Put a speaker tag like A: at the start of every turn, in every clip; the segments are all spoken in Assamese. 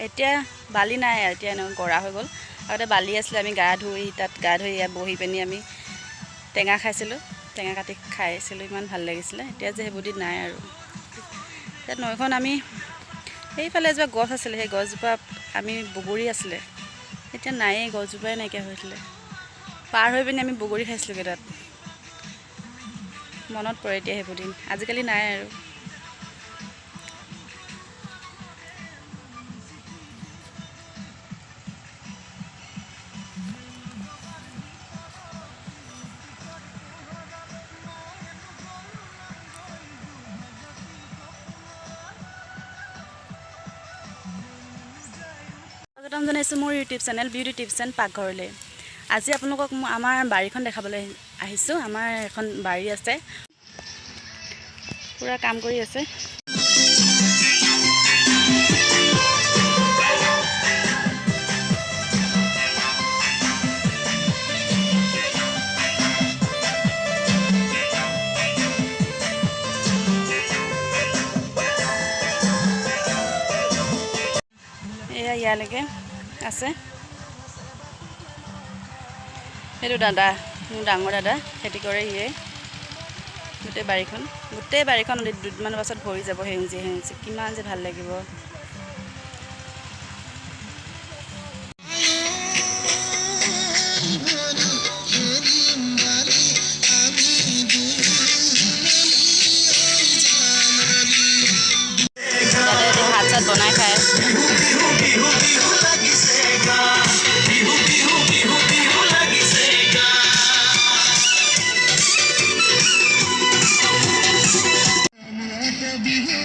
A: এতিয়া বালি নাই, এতিয়া এনেকুৱা গৰা হৈ গ'ল। আগতে বালি আছিলে, আমি গা ধুই তাত গা ধুই ইয়াত বহি পিনি আমি টেঙা খাইছিলোঁ, টেঙা কাটি খাইছিলোঁ, ইমান ভাল লাগিছিলে। এতিয়া যে সেইবোৰ দিন নাই আৰু। এতিয়া নৈখন আমি সেইফালে এজোপা গছ আছিলে, সেই গছজোপা আমি বগৰী আছিলে, এতিয়া নায়েই, গছজোপাই নাইকিয়া হৈ থাকিলে। পাৰ হৈ পিনি আমি বগৰী খাইছিলোঁগৈ তাত। মনত পৰে এতিয়া সেইবোৰ দিন, আজিকালি নাই আৰু। স্বাগতম জনাইছোঁ মোৰ YouTube channel beauty tips and পাকঘৰলৈ। আজি আপোনালোকক মই আমাৰ বাৰীখন দেখাবলৈ আহিছোঁ। আমাৰ এখন বাৰী আছে, পূৰা কাম কৰি আছে। এয়া ইয়ালৈকে আছে। সেইটো দাদা, মোৰ ডাঙৰ দাদা, খেতি কৰে সিয়ে। গোটেই বাৰীখন দুদিনমানৰ পাছত ভৰি যাব সেউজীয়া সেউজীয়া, কিমান যে ভাল লাগিব। তাতে সিহঁতি ভাত চাত বনাই খায়।
B: বিহু বিহু লাগিছে গা, বিহু বিহু বিহু বিহু লাগিছে গা। বিহু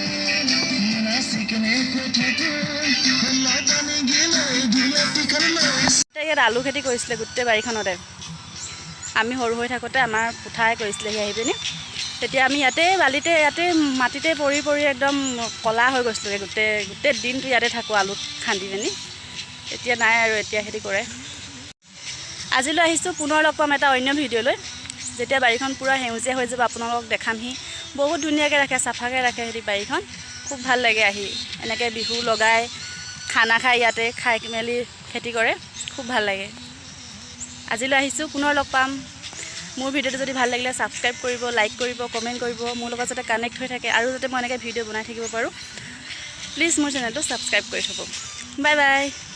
B: নাচি কেনেকৈ থাকো।
A: ইয়াত আলু খেতি কৰিছিলে গোটেই বাৰীখনতে। আমি সৰু হৈ থাকোঁতে আমাৰ পুঠাই কৰিছিলেহি আহি পিনি। তেতিয়া আমি ইয়াতে বালিতে, ইয়াতে মাটিতে পৰি পৰি একদম ক'লা হৈ গৈছিলোঁগৈ। গোটেই গোটেই দিনটো ইয়াতে থাকোঁ আলু খান্দি পিনি। এতিয়া নাই আৰু, এতিয়া খেতি কৰে। আজিলৈ আহিছোঁ, পুনৰ লগ পাম এটা অন্য ভিডিঅ'লৈ। যেতিয়া বাৰীখন পূৰা সেউজীয়া হৈ যাব, আপোনালোকক দেখামহি। বহুত ধুনীয়াকৈ ৰাখে, চাফাকৈ ৰাখে সিহঁতি বাৰীখন। খুব ভাল লাগে আহি। এনেকৈ বিহু লগাই খানা খাই, ইয়াতে খাই মেলি খেতি কৰে, খুব ভাল লাগে। আজিলৈ আহিছোঁ, পুনৰ লগ পাম। মোৰ ভিডিঅ'টো যদি ভাল লাগিলে ছাবস্ক্ৰাইব কৰিব, লাইক কৰিব, কমেণ্ট কৰিব, মোৰ লগত যাতে কানেক্ট হৈ থাকে আৰু যাতে মই এনেকৈ ভিডিঅ' বনাই থাকিব পাৰোঁ। প্লিজ মোৰ চেনেলটো ছাবস্ক্ৰাইব কৰি থ'ব। Bye bye.